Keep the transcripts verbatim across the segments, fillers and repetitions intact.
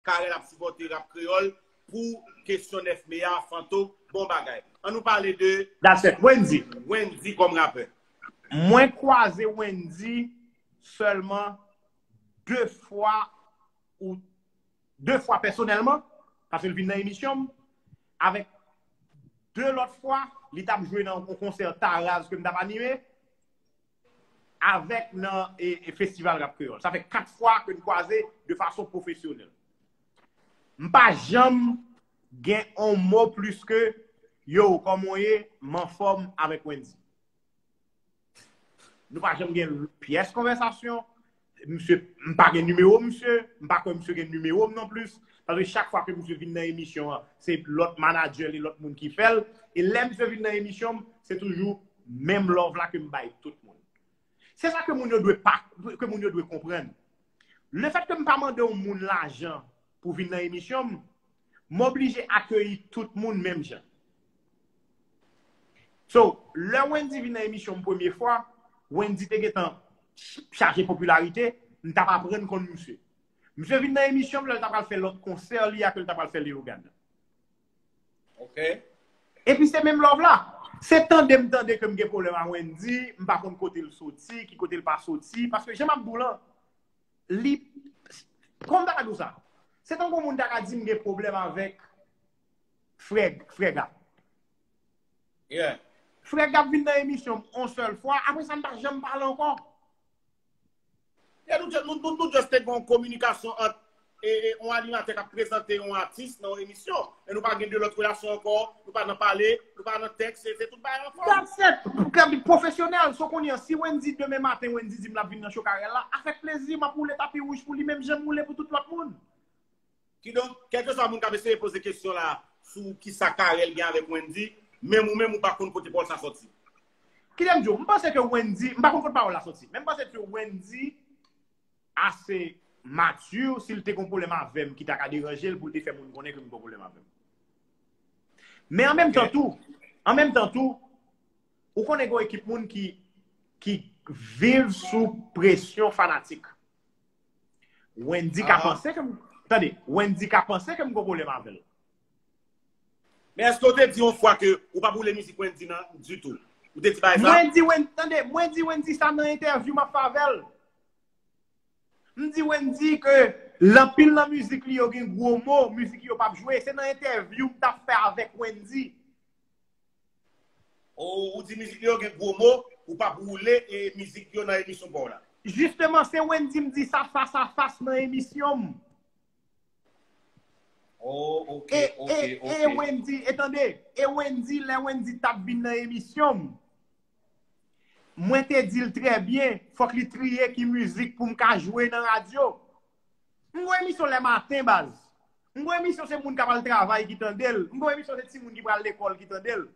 Carel ap sipòte rap kreyòl pou kesyon nèf me a, Fantom, bon bagay. An nou pale de That's it. Wendy. Wendy kòm rapè. Mwen kwaze Wendy sèlman de fwa ou de fwa pèsonèlman, paske l vin nan emisyon m, avèk de lòt fwa, li t ap jwe nan yon konsè Taraz ke m t ap anime, avèk nan e, e festival rap kreyòl. Sa fè kat fwa ke n kwaze de fason pwofesyonèl. M pa janm gen yon mo plis ke yo, kòman w ye, m anfòm avèk Wendy. Nou pa janm gen pyès konvèsasyon. Misye, m pa gen nimewo misye, m pa kwè misye gen nimewo m non plis. Paske chak fwa ke misye vin nan emisyon an, se lòt manadjè li, lòt moun ki fè l. E lè misye vin nan emisyon m, se toujou menm love la ke m bay tout moun. Se sa ke moun yo dwe pa, ke moun yo dwe konprann. Lefèt ke m pa mande yon moun lajan pou vin nan emisyon m, m oblije akeyi tout moun menm jan. So, lè Wendy vin nan emisyon m premye fwa, Wendy te gentan chaje popilarite, m t ap aprann konn misye. Misye vin nan emisyon m lè l ta pral fè lòt konsè li a ke l ta pral fè Leyogàn. Ok. Epi se menm love la. Se tande m tande ke m gen pwoblèm a Wendy, m pa konn kote l soti, ki kote l pa soti, paske jan m ap di w lan, li, kòman m ta ka di w sa? Se tankou moun ta ka di m gen pwoblèm avèk frè, frè Gap. Yeah. Frè Gap vin nan emisyon m yon sèl fwa, apre sa m pa janm pale ankò. Yeah, nou, nou, nou, nou just te gen yon kominikasyon ant e, e, yon animatè k ap prezante yon atis nan yon emisyon. E nou pa gen de lòt relasyon ankò, nou pa nan pale, nou pa nan tèks, se, se tout bagay anfòm. That's it. Pou kè pwofesyonèl, so konnen an, si Wendy demen maten, Wendy di m l ap vin nan show Carel la, avèk plezi, m ap woule tapi wouj pou li, menm jan m woule pou tout lòt moun. Kidonk, kèlkeswa moun k ap eseye poze kesyon la sou kisa Carel gen avèk Wendy, menm ou menm ou pa konn kote pawòl sa sòti. Kite m di w, m panse ke Wendy, m pa konn kote pawòl la sòti, men m panse ke Wendy ase mature, si l te gen yon pwoblèm avè m ki ta ka deranje l pou l te fè moun konnen ke m gen yon pwoblèm avè m. Men an menm tan tou, an menm tan tou, ou konnen gen yon ekip moun ki, ki viv sou presyon fanatik. Wendy ka panse ke m, tande, Wendy ka panse ke m gen yon pwoblèm avè l. Men èske w te di yon fwa ke ou p ap woule mizik Wendy nan ditou? Ou te di bagay sa? Mwen di Wendy, tande, mwen di Wendy sa nan entèvyou m ap fè avè l. M di Wendy ke l anpil nan mizik li yo gen gwo mo, mizik yo p ap jwe. Se nan entèvyou m t ap fè avèk Wendy. Ou, ou di mizik li yo gen gwo mo, ou p ap woule e mizik yo nan emisyon pa w la. Jisteman, se Wendy m di sa fas a fas nan emisyon m. Oh, ok, E, ok, e, e ok. Wendy, e tande, e Wendy, lè Wendy t ap vin nan emisyon m, mwen te di l trè byen, fòk li triye ki mizik pou m ka jwe nan radyo. M gon emisyon lè maten, baz. M gon emisyon se moun k ap al travay ki tande l. M gon emisyon se timoun ki pral lekòl ki tande l.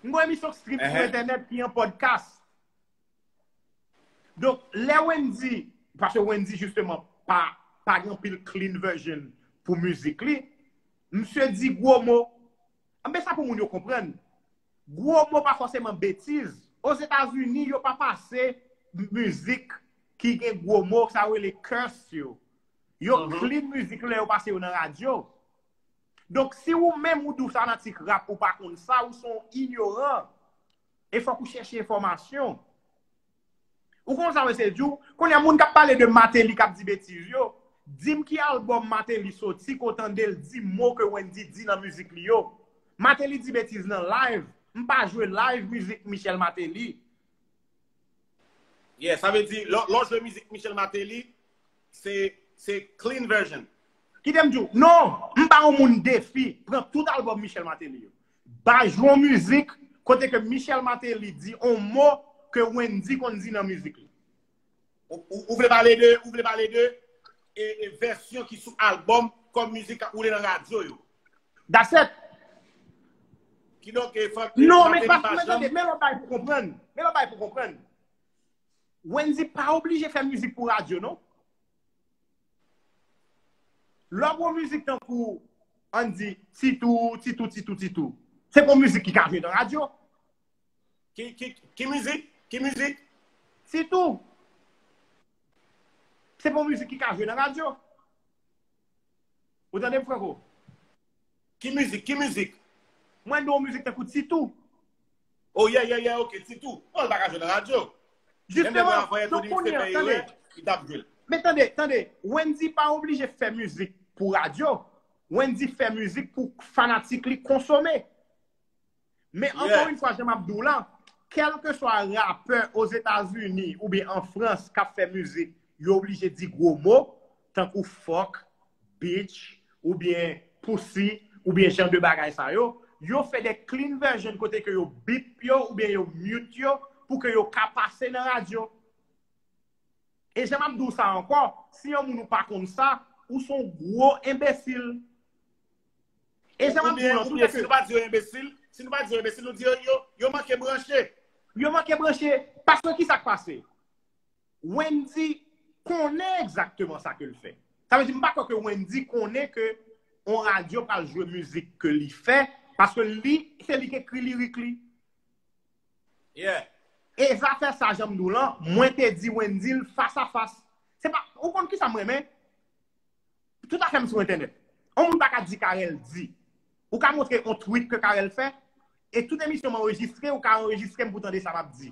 M gon emisyon k stream sou entènèt ki an podcast. Donk, lè Wendy, paske Wendy, jisteman, pa, pa gen anpil clean version pou mizik li, misye di gwo mo. Anben, sa pou moun yo konprann. Gwo mo pa fòseman betiz. Ozetazini, yo pa pase mizik ki gen gwo mo, sa yo rele curse yo. Yo clean mizik lè yo pase yo nan radyo. Donk, si ou menm ou di w fanatik rap, ou pa konn sa, ou se yon inyoran. E fòk ou chèche enfòmasyon. Ou konn sa mwen se di w? Kounye a, moun k ap pale de Martelly k ap di betiz yo, di m ki albòm Martelly soti ke w tande l di mo ke Wendy di nan mizik li yo. Martelly di betiz nan live. M pa jwe live mizik Michel Martelly. Yeah, sa vle di, lè, lè w jwe mizik Michel Martelly, se, se clean version. Kite m di w, non, m ba yon moun defi, pran tout albòm Michel Martelly yo. Ba jwe yon mizik kote ke Michel Martelly di yon mo ke Wendy konn di nan mizik li. Ou, ou, ou vle pale de, ou vle pale de e, e vèsyon ki sou albòm kòm mizik k ap woule nan radyo yo. That's it. Kidonk, e, fòk Non, Martelly men pa, pa men janm tande, men lòt bagay pou konprann. Men lòt bagay pou konprann. Wendy pa oblije fè mizik pou radyo, non. Lè w pran mizik tankou, ann di, Titou, Titou, Titou, Titou. Se pa yon mizik ki ka jwe nan radyo. Ki, ki, ki mizik? Ki mizik? Titou. Se pa yon mizik ki ka jwe nan radyo. Ou tande m, Franco? Ki mizik? Ki mizik? Mwen, nou mizik tankou Titou. Oh, yeah, yeah, yeah, ok, Titou. Non, l pa ka jwe nan radyo. Menm lè mwen Jisteman, avè donk Tony kounye fè a, tande, erè, li t ap jwe l. Men tande, tande, Wendyy pa oblije fè mizik pou radyo. Wendyy fè mizik pou fanatik li konsome. Men ankò Yeah. yon fwa, jan m ap di w la, kèlkeswa rapè Ozetazini oubyen an Frans k ap fè mizik, yo oblije di gwo mo, tankou fuck, bitch, oubyen pussy, oubyen jan de bagay sa yo. Yo fè de clean version kote ke yo bip yo oubyen yo mute yo pou ke yo ka pase nan radyo. E jan m ap di w sa ankò, si yon moun ou pa konn sa, ou se yon gwo enbesil. E jan m ap di w Oubyen, lan tou, oubyen, se si ke nou pa di yo enbesil, si nou pa di yo enbesil, nou di yo, yo, yo manke branche. Yo manke branche. Paske ki sa k pase? Wendyy konnen egzakteman sa ke l fè. Sa vle di, m pa kwè ke Wendyy konnen ke on radyo pral jwe mizik ke li fè, paske li, se li k ekri lirik li. Yeah. E zafè sa, jan m di w lan, mwen te di Wendyy l fas a fas. Se pa, ou konn ki sa m renmen? Tout afè m sou entènèt. On moun pa ka di Carel di. Ou ka montre on tweet ke Carel fè, e tout emisyon m anrejistre, ou ka anrejistre m pou tande sa m ap di.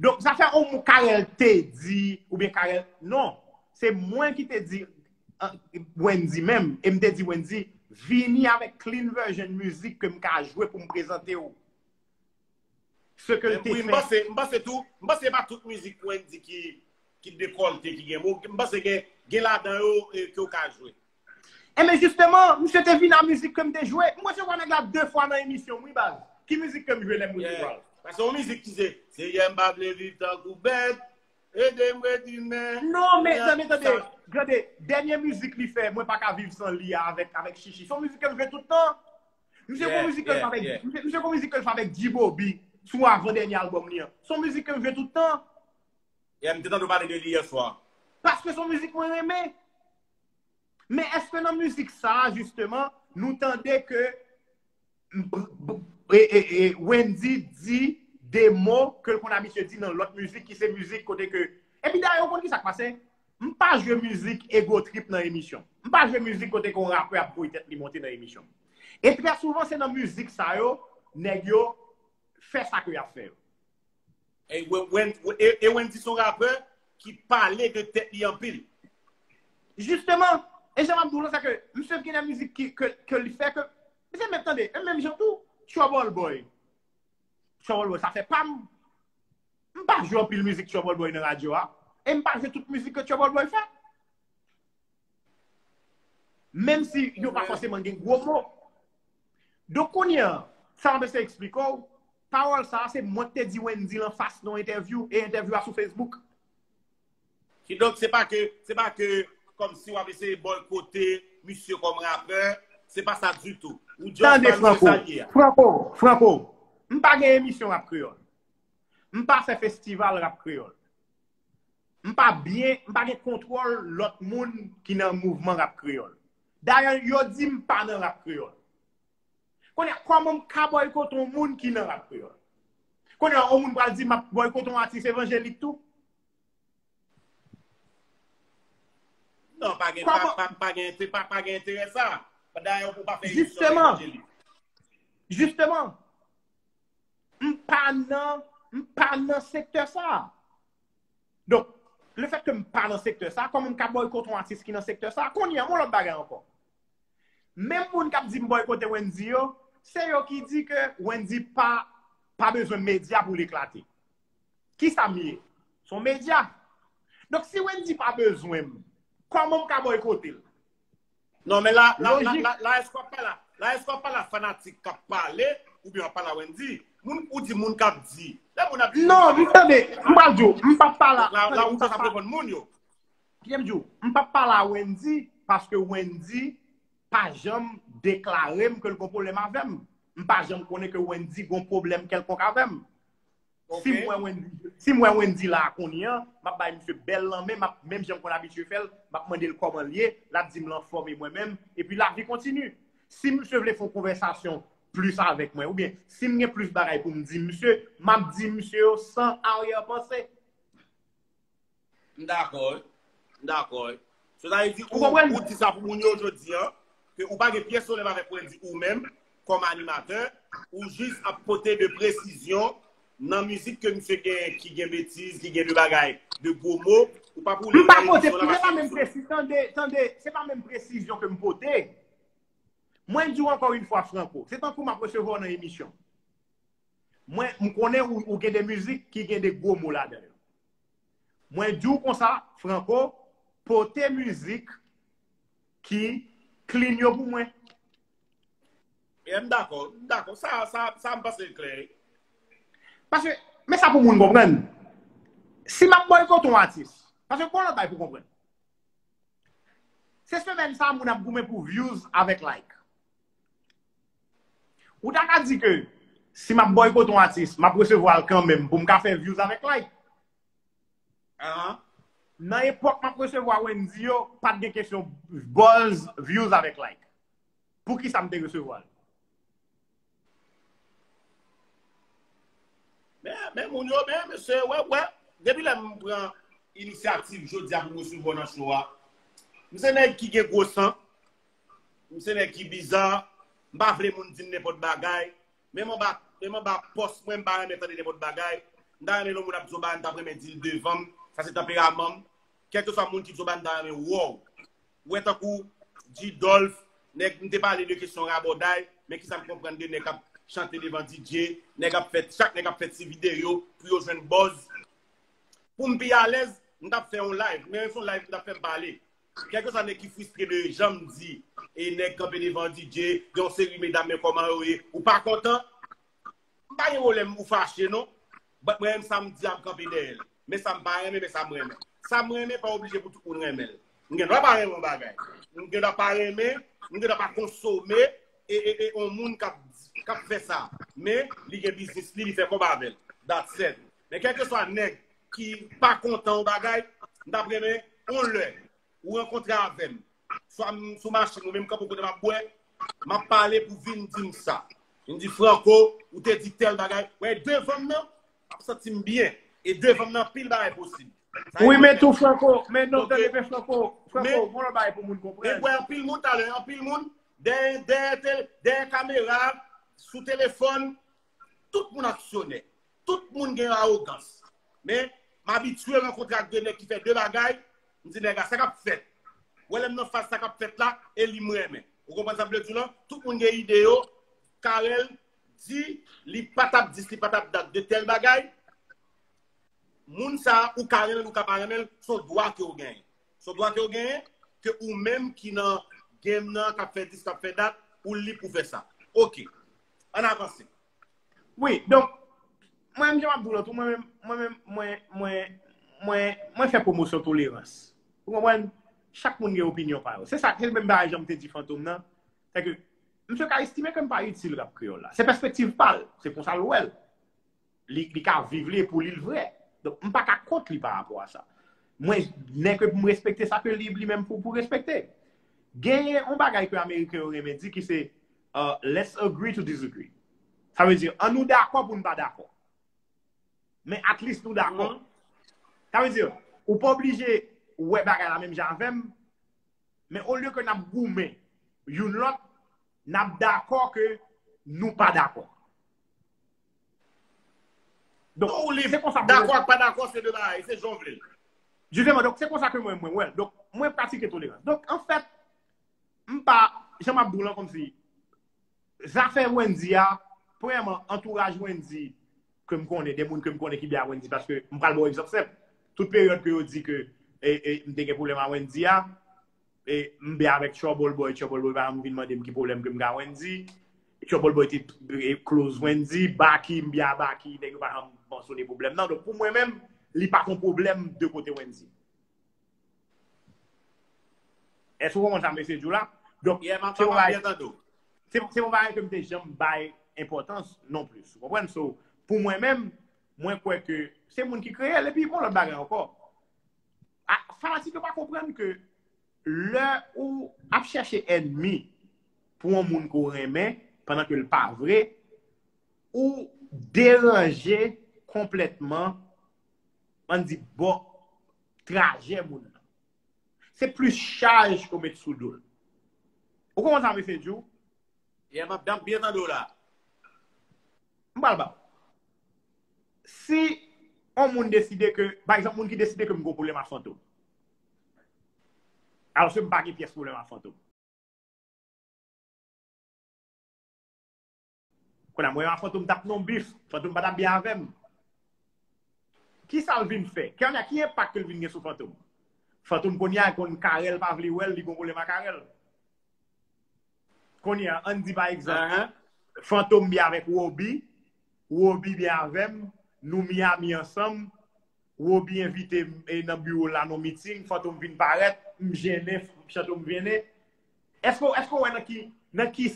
Donk, zafè on moun Carel te di, oubyen Carel, non. Se mwen ki te di uh, Wendyy menm, e m te di Wendyy, vini avèk clean version mizik ke m ka jwe pou m prezante w. Se ke l te fè. Wi, m panse, m panse tou, m panse pa tout mizik Wendyy ki, ki dekòlte, ki gen mo. M panse gen, gen ladan yo e, ke w ka jwe. Enben jisteman, misye te vin a mizik ke m te jwe. M resevwa nèg la de fwa nan emisyon m, wi baz. Ki mizik ke m jwe lè m resevwa l? Paske yon mizik ki se, Seyè m pa vle viv tankou bèt, ede m retounen. Non, men tande, tande, tande, dènye mizik li fè, Mwen pa ka viv san li a avèk, avèk Chichi. Se yon mizik ke m jwe tout tan. Misye gon mizik ke l fè avèk, misye, misye gon mizik ke l fè avèk G-Bobby sou avan dènye albòm li an. Se yon mizik ke m jwe tout tan. Yeah, m te tande w pale de li yè swa. Paske se yon mizik mwen renmen. Men èske nan mizik sa a, jisteman, nou tande ke e, e, e, Wendyy di de mo ke l konn abitye di nan lòt mizik ki se mizik kote ke. Epi dayè, ou konn ki sa k pase? M pa jwe mizik ego trip nan emisyon. M pa jwe mizik kote ke yon rapè ap voye tèt li monte nan emisyon. E trè souvan, se nan mizik sa yo, nèg yo fè sa ke y ap fè yo. E Wen- Wen- e- e Wendyy se yon rapè ki pale de tèt li anpil. Jisteman, e jan m ap di w la, se ke misye gen de mizik ki, ke, ke li fè ke, misye menm tande, e menm jan tou, Trouble Boy. Trouble Boy, sa fè pa m. M pa jwe anpil mizik Trouble Boy nan radyo a. E m pa jwe tout mizik ke Trouble Boy fè. Menm si yo pa fòseman gen gwo mo. Donk, kounye a, sa m ap eseye eksplike w, pawòl sa a, se mwen ki te di Wendyy l anfas nan yon entèvyou, e entèvyou a sou Facebook. Kidonk, se pa ke, se pa ke kòmsi w ap eseye bòykote misye kòm rapè, se pa sa ditou. Ou just Tande, ba misye Franco, sa l ye a. Franco, Franco, m pa gen emisyon rap kreyòl. M pa fè festival rap kreyòl. M pa byen, m pa gen kontwòl lòt moun ki nan mouvman rap kreyòl. Dayè, yo di m pa nan rap kreyòl. Kounye a, kòman m ka bòykote yon moun ki nan rap kreyòl? Kounye a, yon moun pral di m ap bòykote yon atis evanjelik tou? Non, pa gen, pa, pa, pa gen, pa, pa gen enterè sa. Dayè, ou pa fè emisyon Jisteman. Evanjelik. Jisteman, m pa nan, m pa nan sektè sa. Donk, lefètke m pa nan sektè sa, kòman m ka bòykote yon atis ki nan sektè sa? Kounye a, yon lòt bagay ankò. Menm moun k ap di m bòykote Wendyy yo, se yo ki di ke Wendyy pa, pa bezwen medya pou l eklate. Ki sa m ye? Se yon medya. Donk, si Wendyy pa bezwen m, kòman m ka bòykote l? Non, men la, la, la, la, la, èske w ap pale a, la, èske w ap pale a fanatik k ap pale, oubyen w ap pale a Wendyy? Moun, ou di moun k ap di. Lè moun ap di. Non, m tande, m pral di w, m p ap pale a. La, la, ou konn ap reponn moun yo. Kite m di w, m p ap pale a Wendyy, paske Wendyy pa janm deklare m ke l gon pwoblèm avè m. M pa janm konnen ke Wendyy gon pwoblèm kèlkonk avè m. Si m wè Wendyy, si m wè Wendyy la kounye a, m ap bay misye bèl lanmen, m ap, menm jan m konn abitye fè l, m ap mande l kòman l ye, l ap di m l anfòm e mwen menm, epi lavi kontini. Si misye vle fè yon konvèsasyon plis avèk mwen, oubyen si m gen plis bagay pou m di misye, m ap di misye yo san aryè panse. M dakò, wi. M dakò, wi. Sètadi ou, ou di sa pou moun yo jodi an, ke ou pa gen pyès pwoblèm avèk Wendy ou menm, kòm animatè, ou jis ap pote de presizyon nan mizik ke misye gen, ki gen betiz, ki gen de bagay, de gwo mo, ou pa pou li. M pa pote, se pa menm presizyon, tande, tande, se pa menm presizyon ke m pote. Mwen di w ankò yon fwa, Franco, se tankou m ap resevwa w nan emisyon. Mwen, m konnen ou, ou gen de mizik ki gen de gwo mo ladan yo. Mwen di w konsa, Franco, pote mizik ki clean yo pou mwen. Yeah, m dakò, m dakò. Sa, sa, sa m panse l klè. Paske, men sa pou moun konprann. Si m ap boykote yon atis, paske bon lòt bay pou konprann. Se semèn sa moun ap goumen pou views avèk like. Ou ta ka di ke si m ap boykote yon atis, m ap resevwa l kanmenm pou m ka fè views avèk like. Nan epòk m ap resevwa Wendy yo, pa t gen kesyon buzz, views avèk like. Poukisa m te resevwa l? Men, men moun yo, men mesye, wè, wè, depi lè m pran inisyativ jodi a pou m resevwa w nan show a, m se nèg ki gen gwo san, m se nèg ki biza, m pa vle moun di m nenpòt bagay, menm anba, menm anba pòs mwen, m pa renmen tande nenpòt bagay, m ta renmen lè yon moun ap di yon bagay, m t ap renmen di l devan m, sa se tanperaman m, kèlkeswa moun ki di yon bagay, m ta renmen wè w. Ou wè tankou G Dolph, nèg m te pale de kesyon rabòday, men kisa m konprann de nèg k ap chante devan D J, nèg ap fè, chak nèg ap fè ti videyo pou yo jwenn buzz. Pou m pi alèz, m t ap fè yon live, men se yon live m t ap fè m pale. Kèlkeswa nèg ki fristre de jan m di, e nèg kanpe devan D J, gen yon seri medam men kòman yo ye, ou pa kontan, M pa gen pwoblèm ou fache non. But mwen menm sa m di a m kanpe dèyè l. Men sa m pa renmen, men sa m renmen. Sa m renmen pa oblije pou tout moun renmen l. M gen dwa pa renmen yon bagay. M gen dwa pa renmen, m gen dwa pa konsome e e e yon moun k ap k ap fè sa. Men li gen biznis li, li fè kòb avè l. That's it. Men kèlkeswa nèg ki pa kontan yon bagay, m t ap renmen yon lè ou rankontre avè m, swa m sou machin ou menm kanpe kote m ap bwè, m ap pale pou vin di m sa. Vin di Franco, ou te di tèl bagay. Wè, devan m nan, m ap santi m byen. E devan m nan, anpil bagay posib. Wi, men tou Franco, men non, tande, men Franco, Franco, gon lòt bagay pou moun konprann. Men wè, anpil moun talè, anpil moun, dèyè, dèyè, dèyè kamera, sou telefòn, tout moun aksyonè. Tout moun gen awogans. Men, m abitye rankontre ak de nèg ki fè de bagay, m di nèg la, sa k ap fèt? Ou wè lè m nan faz sa k ap fèt la, e li m renmen. Ou konprann sa m vle di w lan? Tout moun gen ide yo, Carel di, li pa t ap dis, li pa t ap dat de tèl bagay. Moun sa a, ou ka renmen l, ou ka pa renmen l, se yon dwa ke w genyen. Se yon dwa ke w genyen, ke ou menm ki nan game nan, k ap fè dis, k ap fè dat, ou lib pou fè sa. Oke. Ann avanse. Wi, donk, mwen menm jan m ap di w lan tou, mwen menm, mwen menm, mwen, mwen, mwen, mwen fè pwomosyon tolerans. Ou konprann? Chak moun gen opinyon pa yo. Se sa, se menm bagay jan m te di Fantom nan. Se ke, misye ka estime ke m pa itil rap kreyòl la. Se pèspektiv pa l. Se konsa l wè l. Li, li ka viv li e pou li l vre. Donk, m pa ka kont li pa rapò a sa. Mwen, nèg ke pou m respekte sa ke li, li menm pou, pou respekte. Genyen yon bagay ke Ameriken yo renmen di ki se uh, let's agree to disagree. Sa vle di, ann nou dakò pou n pa dakò. Men at least nou dakò. Sa vle di, ou pa oblije wè bagay la menm jan avè m, men olye ke n ap goumen youn lòt, n ap dakò ke nou pa dakò. Donk, se konsa. Dakò ak pa dakò, se de bagay, se jan w vle l. Jisteman, donk, se konsa ke mwen, mwen wè l. Donk, mwen pratike tolerans. Donk, anfèt, m pa, jan m ap di w lan, kòmsi, zafè Wendy a, premyèman, antouraj Wendy, ke m konnen, de moun ke m konnen ki byen a Wendy, paske m pral ba w egzanp senp. Tout peryòd ke yo di ke e, e, m te gen pwoblèm a Wendy a, e, m byen avèk Trouble Boy, Trouble Boy pa janm vin mande m ki pwoblèm ke m gen a Wendy. Trouble Boy te e, close Wendy, Baky, m byen a Baky, nèg yo pa janm mansyone pwoblèm nan. Donk, pou mwen menm, li pa t yon pwoblèm de kote Wendy. Èske w konprann sa m eseye di w la? Donk, se yon bagay, se, se yon bagay ke m te janm bay enpòtans non plis. Ou konprann? So, pou mwen menm, mwen kwè ke se moun ki kreye l, epi yon lòt bagay ankò. A, fanatik yo pa konprann ke lè ou ap chèche ènmi pou yon moun ke w renmen, pandan ke l pa vre, ou deranje konplètman, ann di, bò trajè moun nan. se plis chaj ke w met sou do l. Ou konprann sa m eseye di w? Yeah, m ap byen tande w la. M pral ba w. Si yon moun deside ke, pa egzanp, moun ki deside ke m gen yon pwoblèm ak Fantom. Alòske m pa gen pyès pwoblèm ak Fantom. Kounye a, mwen ak Fantom t ap nan bif. Fantom pa t ap byen avè m. Ki sa l vin fè? Kounye a, ki enpak ke l vin gen sou Fantom? Fantom kounye a konn Carel pa vle wè l, li gen pwoblèm ak Carel. Kounye a, ann di pa egzanp, Fantom byen avèk Roby, Roby byen avè m, nou Miami ansanm, Roby envite m e nan biwo l la nan miting, Fantom vin parèt, m jennen, Fantom jennen. Èske, èske w wè nan ki, nan ki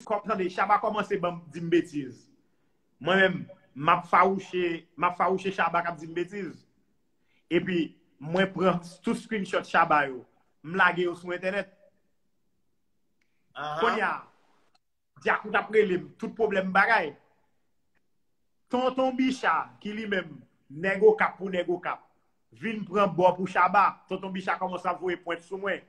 Kòm, tande, Shabba kòmanse ban m, di m betiz. Mwen menm, m ap fawouche, m ap fawouche Shabba k ap di m betiz. Epi, mwen pran tout screenshot Shabba yo, m lage yo sou entènèt. Kounye a, Djakout ap rele m, tout pwoblèm bagay. Tonton Bicha, ki li menm, nèg Okap pou nèg Okap, vin pran bò pou Shabba. Tonton Bicha kòmanse ap voye pwent sou mwen.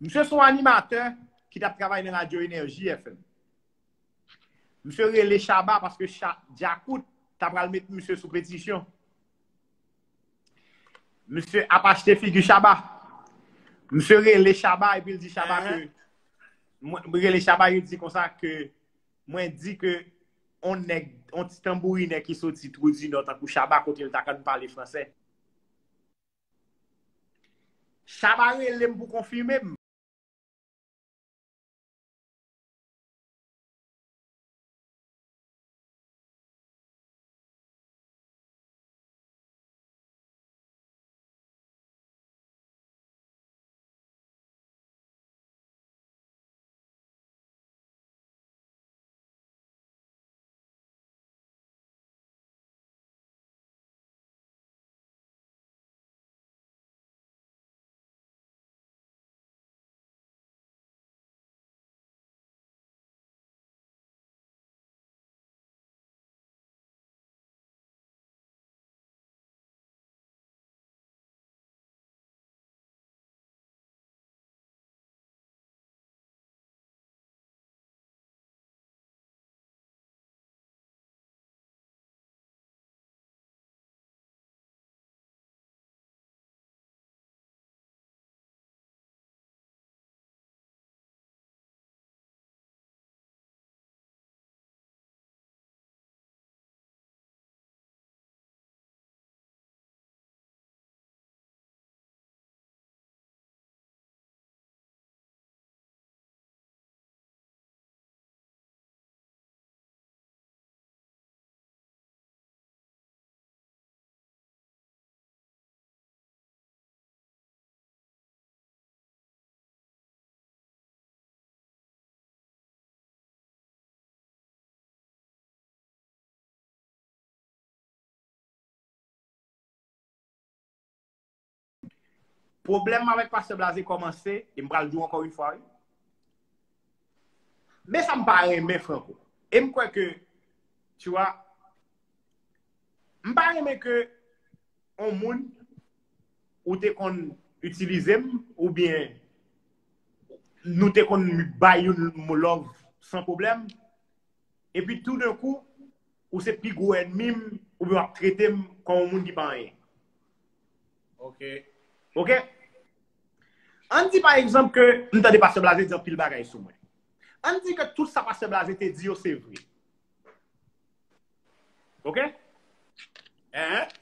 Misye se yon animatè ki t ap travay nan radyo Energy F M. Misye rele Shabba paske Djakout ta pral met misye sou petisyon. Misye ap achte figi Shabba. Misye rele Shabba epi l di Shabba ke, mwen rele Shabba, yo di konsa ke, mwen di ke on nèg, on ti tanbourinè ki soti Trou di Nò tankou Shabba kote l ta konn pale fransè. Shabba rele m pou konfime m. Pwoblèm avèk Pastè Blaze kòmanse, e m pral di w ankò yon fwa, wi. Men sa m pa renmen, Franco. E m kwè ke, tu vois, m pa renmen ke yon moun ou te konn itilize m, oubyen nou te konn bay youn love san pwoblèm, epi toudenkou, ou se pi gwo ènmi m, oubyen w ap trete m kòm yon moun ki pa anyen. Ok. Ok? Ann di pa egzanp ke m tande Pastè Blaze di anpil bagay sou mwen. Ann di ke tout sa Pastè Blaze te di yo se vre. Ok? Hein?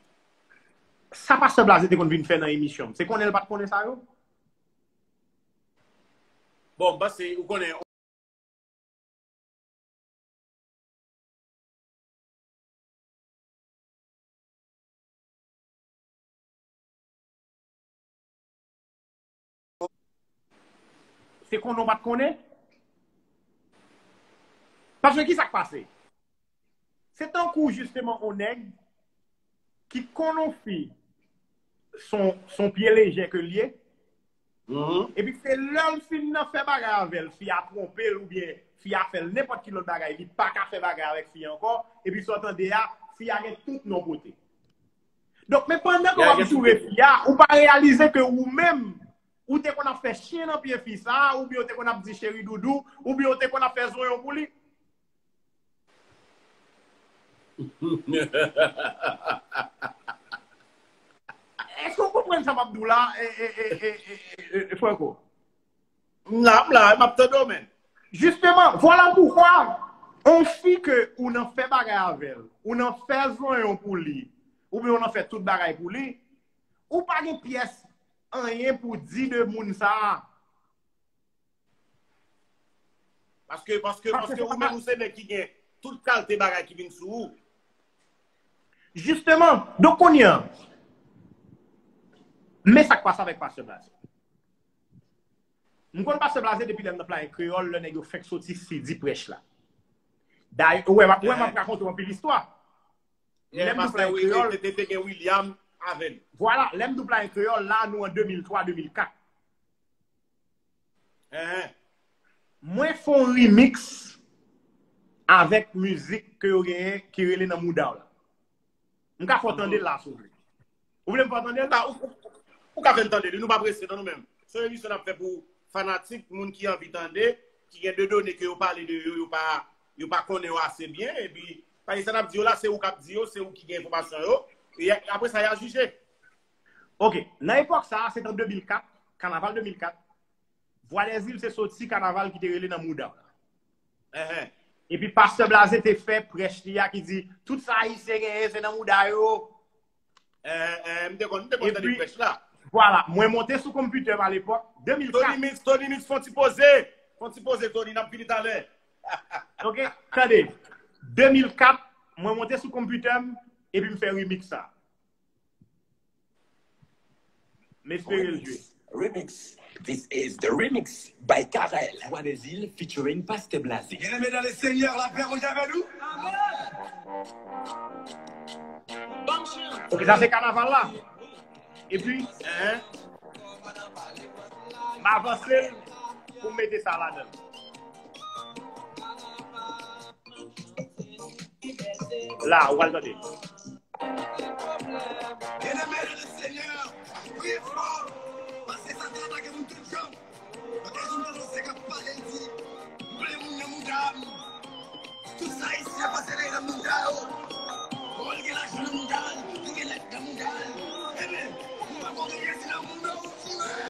Sa Pastè Blaze te konn vin fè nan emisyon m, se konnen l pa t konnen sa yo? Bon, m panse ou konnen. Se konnen w pa t konnen? Paske ki sa k pase? Se tankou jisteman yon nèg ki konn yon fi son, son pye lejè ke l ye, epi se lè l fin nan fè bagay avè l, fi a twonpe l oubyen fi a fè l nenpòt ki lòt bagay, li pa ka fè bagay avèk fi a ankò, epi sa w tande a, fi a gen tout non pote. Donk, men pandan ke w ap joure fi a, ou pa reyalize ke ou menm, ou te konn ap fè chen nan pye fi sa, oubyen ou te konn ap di cheri doudou, oubyen ou te konn ap fè zonyon pou li. Èske w konprann sa m ap di w la, e, e, e, e, e, e, Franco? M la, m la, m ap tande w, men. Jisteman, vwala poukwa, yon fi ke ou nan fè bagay avè l, ou nan fè zonyon pou li, oubyen ou nan fè tout bagay pou li, ou pa gen pyès anyen pou di de moun sa a. Paske, paske, paske ou menm ou se nèg ki gen tout kalte bagay ki vin sou ou. Jisteman, donk kounye a, men sa k pase avèk Pastè Blaze. M konn Pastè Blaze depi lè m nan Playen Kreyòl, lè nèg yo fenk soti Sidi Prèch la. Dayè, ou wè, m ap, ou wè, m ap rakonte w anpil istwa. Lè m di w Playen Kreyòl, te, te, te gen William avè l. Vwala, lè m di w Playen Kreyòl, la, nou an de mil twa, de mil kat. Hein. Mwen fè yon remix avèk mizik ke yo genyen ki rele Nan Mouda w la. M ka fè w tande l la, si w vle. Ou vle m fè w tande l? Ou, ou, ou ka fè n tande li, nou pa prese, non, nou menm. Se yon emisyon n ap fè pou fanatik, moun ki anvi tande, ki gen de done ke yo pale de yo, yo pa, yo pa konnen yo ase byen, epi, paske sa n ap di yo la, se ou k ap di yo, se ou ki gen enfòmasyon yo, e apre sa, y a jije. Ok, nan epòk sa a, se t an de mil kat, kanaval de mil kat, Vwa dèzil se soti kanaval ki te rele Nan Mouda w la. Ehe. Epi Pastè Blaze te fè prèch li a ki di, tout sa Ayisyen genyen, se nan mouda yo. Eh, eh, m te konn, m te konn tande prèch la. Vwala, mwen monte sou konpitè m alepòk, de mil kat. Tony Mix, Tony Mix, fè yon ti poze. Fè yon ti poze, Tony, n ap vini talè. Ok, tande. De mil kat, mwen monte sou konpitè m, epi m fè remix sa. M espere l jwe. Remix. This is the remix by Carel. Vwa dèzil featuring Pastè Blaze. Bien-aimé dans le Seigneur, la paix rouge avec nous. Ok, sa se kanaval la. Epi, m avanse l pou m mete sa ladan. La, ou pral tande. Bien-aimé dans le Seigneur, priye fò, paske Satan atake moun tout jan. Anpil moun nan se k ap pale, l di, m vle moun nan mouda m. Tout sa Ayisyen ap pase nan mouda yo. Bon, li gen lajan nan mouda l, li gen lèt nan mouda l. Ebyen, ou pa konn resi nan mouda w, frè.